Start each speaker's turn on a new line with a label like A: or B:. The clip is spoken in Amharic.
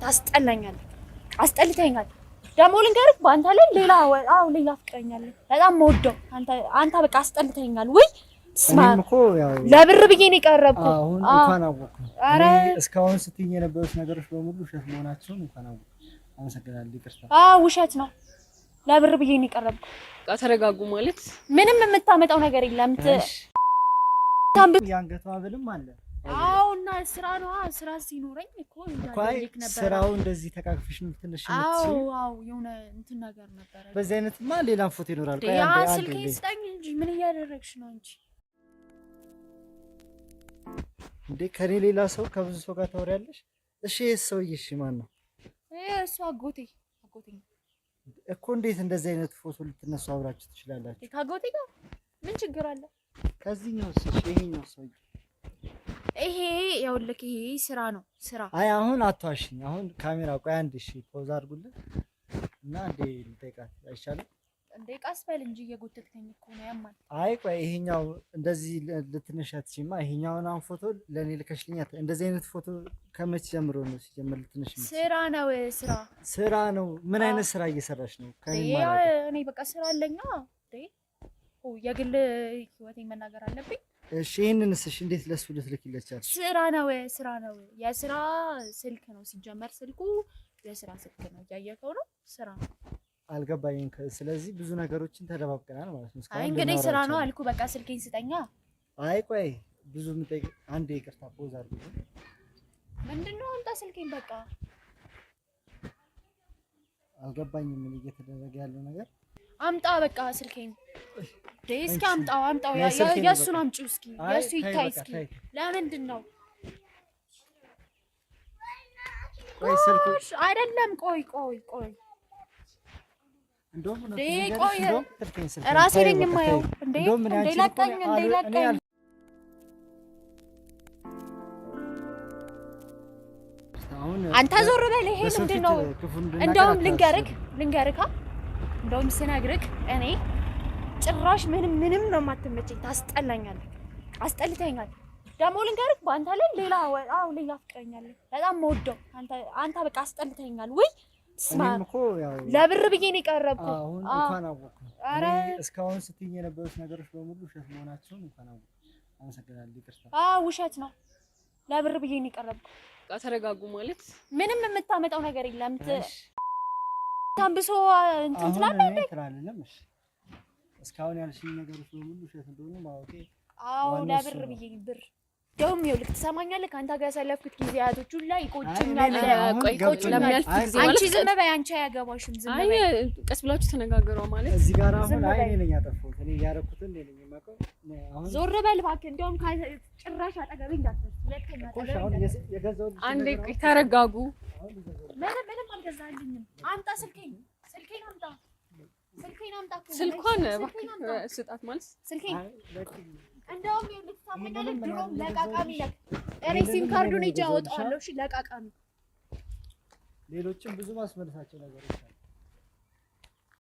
A: ታስጠላኛለህ፣ አስጠልተኛል። ደግሞ ልንገርህ፣ በአንተ ላይ ሌላ አዎ ሌላ ፍቅረኛ አለኝ። በጣም መወደው አንተ በቃ አስጠልተኛል። ውይ ስማ፣
B: እኔም እኮ ያው
A: ለብር ብዬ ነው የቀረብኩህ።
B: አሁን እንኳን አወቅኩ።
A: ኧረ
B: እኔ እስካሁን ስትይኝ የነበሩት ነገሮች በሙሉ ውሸት መሆናቸውን እንኳን አወቅኩ። አመሰግናለሁ። ይቅርታ።
A: አዎ ውሸት ነው። ለብር ብዬ ነው የቀረብኩህ።
C: በቃ ተረጋጉ ማለት
A: ምንም የምታመጣው ነገር የለም።
B: እሺ፣ የአንገቷ ሐብልም አለ።
A: አዎ እና ስራ ነዋ። ስራ ሲኖረኝ እኮ
B: እኮ አይ
A: እንዳለክ ነበር።
B: ስራው እንደዚህ ተቃቅፈሽ ነው ትንሽ
A: አዎ
B: የምትችይው።
A: አዎ የሆነ እንትን ነገር ነበረ።
B: በዚህ አይነትማ ሌላም ፎቶ ይኖራል። ቆይ
A: ያ
B: አንዴ አንዴ
A: ስልኬን ስጠኝ እንጂ ምን እያደረግሽ ነው እንጂ?
B: እንዴ ከኔ ሌላ ሰው ከብዙ ሰው ጋር ታወሪያለሽ? እሺ ይሄ ሰውዬ እሺ ማን ነው
A: እሱ አጎቴ አጎቴ ነው።
B: እኮ? እንዴት እንደዚህ አይነት ፎቶ ልትነሱ አብራችሁ ትችላላችሁ?
A: ከአጎቴ ጋር ምን ችግር አለ?
B: ከዚህኛው እሺ ይሄኛው ሰውዬ
A: ይሄ ያውልክ ይሄ ስራ ነው ስራ።
B: አይ አሁን አትዋሽኝ። አሁን ካሜራ ቆይ አንድ እሺ pause አድርጉልን እና አንዴ ልጠይቃት አይሻልም?
A: እንዴ ቀስ በል እንጂ እየጎተትከኝ እኮ ነው ያማል።
B: አይ ቆይ ይሄኛው እንደዚህ ልትነሺ አትችይማ። ይሄኛውን አሁን ፎቶ ለእኔ ልከሽልኛል። እንደዚህ አይነት ፎቶ ከመቼ ጀምሮ ነው ሲጀምር ልትነሺ የምትችይው?
A: ስራ ነው ስራ።
B: ስራ ነው። ምን
A: አዎ።
B: አይነት ስራ እየሰራሽ ነው? ከእኔ
A: እንዴ
B: የማላውቀው።
A: እኔ በቃ ስራ አለኛ። እንዴ ኦ የግል ህይወቴን መናገር አለብኝ።
B: እሺ ይሄንንስ እሺ እንዴት ለሱ ልትልኪለት ቻልሽ?
A: ስራ ነው ስራ ነው። የስራ ስልክ ነው ሲጀመር፣ ስልኩ የስራ ስልክ ነው። እያየከው ነው ስራ ነው።
B: አልገባኝም። ስለዚህ ብዙ ነገሮችን ተደባብቀናል ማለት ነው።
A: አይ
B: እስካሁን
A: እንግዲህ
B: ልናወራ
A: ስራ ነው
B: አልቻልንም።
A: አልኩ። በቃ ስልኬን ስጠኛ።
B: አይ ቆይ ብዙ የምጠይቅ አንዴ ይቅርታ pause አድርጉልን።
A: ምንድነው? አምጣ ስልኬን በቃ።
B: አልገባኝም ምን እየተደረገ ያለው ነገር።
A: አምጣ በቃ ስልኬን። እንዴ እስኪ አምጣው አምጣው።
B: ናይ ስልኬን
A: የእሱን
B: በቃ።
A: አምጪው እስኪ
B: አይ
A: የእሱ
B: ተይ
A: ይታይ
B: በቃ
A: እስኪ።
B: ተይ።
A: ለምንድን ነው?
B: ቆይ ስልኩ
A: እሺ አይደለም፣ ቆይ ቆይ ቆይ
B: እንደውም እውነቱን
A: እንዴ
B: ልንገርሽ፣
A: ቆይ
B: እንደውም ስልኬን ስልኬን
A: ራሴ
B: ተይ
A: ነኝ
B: በቃ
A: የማየው።
B: ተይ።
A: እንዴ
B: እንደውም እኔ
A: እንዴ
B: አንቺን እኮ
A: ለቀኝ፣ እንዴ
B: እኔ
A: ለቀኝ።
B: አሁን
A: አንተ ዞር በል። ይሄ
B: በሰው
A: ምንድን
B: ፊት
A: ነው?
B: ክፉ እንድናገር
A: እንደውም
B: አታስብ።
A: ልንገርክ ልንገርካ እንደውም ስነግርክ እኔ ጭራሽ ምንም ምንም ነው የማትመቸኝ። ታስጠላኛለህ፣ አስጠልተኛል። ደግሞ ልንገርክ በአንተ ላይ ሌላ አዎ ሌላ ፍቅረኛ አለኝ። በጣም መወደው አንተ አንተ በቃ አስጠልተኛል። ውይ ስማ፣
B: እኔም እኮ ያው
A: ለብር ብዬ ነው የቀረብኩህ።
B: አሁን
A: አዎ።
B: እንኳን አወቅኩ።
A: ኧረ
B: እኔ እስካሁን ስትይኝ የነበሩት ነገሮች በሙሉ ውሸት መሆናቸውን እንኳን አወቅኩ። አመሰግናለሁ። ይቅርታ።
A: አዎ ውሸት ነው። ለብር ብዬ ነው የቀረብኩህ።
C: በቃ ተረጋጉ ማለት
A: ምንም የምታመጣው ነገር የለም።
B: እሺ
A: ታንብሶ እንትን
B: አሁን
A: ትላለህ።
B: እኔ እንትን አልልም። እሺ እስካሁን ያልሽኝ ነገሮች በሙሉ ውሸት እንደሆኑ ማወቄ
A: አዎ
B: ዋናው እሱ
A: ለብር
B: ነው።
A: ብዬ ብር ደውም ይኸውልህ፣ ትሰማኛለህ? ከአንተ ጋር ያሳለፍኩት ጊዜያቶች ሁላ ይቆጩኛል።
B: አይ፣ እኔ ነኝ አሁን
C: ቆይ
B: ገብቶኛል።
C: ለሚያልፍ
B: አይ፣
C: ጊዜ
B: ቆይ፣
A: አንቺ
C: ማለት
A: ዝም በይ፣ አንቺ አያገባሽም። ዝም
C: አይ
A: በይ።
C: ቀስ ብላችሁ ተነጋገሩ ማለት
B: እዚህ ጋር አሁን
A: ዝም
B: አይ
A: በይ።
B: እኔ ነኝ ያጠፋሁት። እኔ ያደረኩትን እኔ ነኝ የማውቀው። እኔ አሁን
A: ዞር በል እባክህ። እንደውም ጭራሽ አጠገቤ እንዳትደርስ፣ ሁለተኛ
B: እኮ እሺ፣
A: አጠገቤ
B: አሁን
A: እንዳትደርስ።
B: የገዛሁልሽ
C: አንዴ
B: ነገር
C: ቆይ
B: አሁን
C: ተረጋጉ።
B: አሁን የገዛሁልሽ
A: ምንም ምንም አልገዛልኝም። አምጣ ስልኬን፣ ስልኬን አምጣ፣ ስልኬን አምጣ እኮ።
C: ስልኳን
A: ስልኬን
C: እባክህ
A: አምጣ፣
C: ስጣት ማለት
A: ስልኬን።
B: አይ ለቅኝ።
A: እንደውም ይኸውልህ ትሰማኛለህ?
B: ይሄንንም
A: ድሮም
B: እኔ
A: ለቃቃሚ
B: የገዛሁልሽ
A: ነህ። እኔ ሲም
B: ይሄንንም
A: ካርዱን
B: እኔ
A: ሂጅ
B: የገዛሁልሽ
A: አወጣዋለሁ። እሺ ለቃቃሚ
B: ሌሎችም ብዙ ማስመልሳቸው ነገሮች አሉ።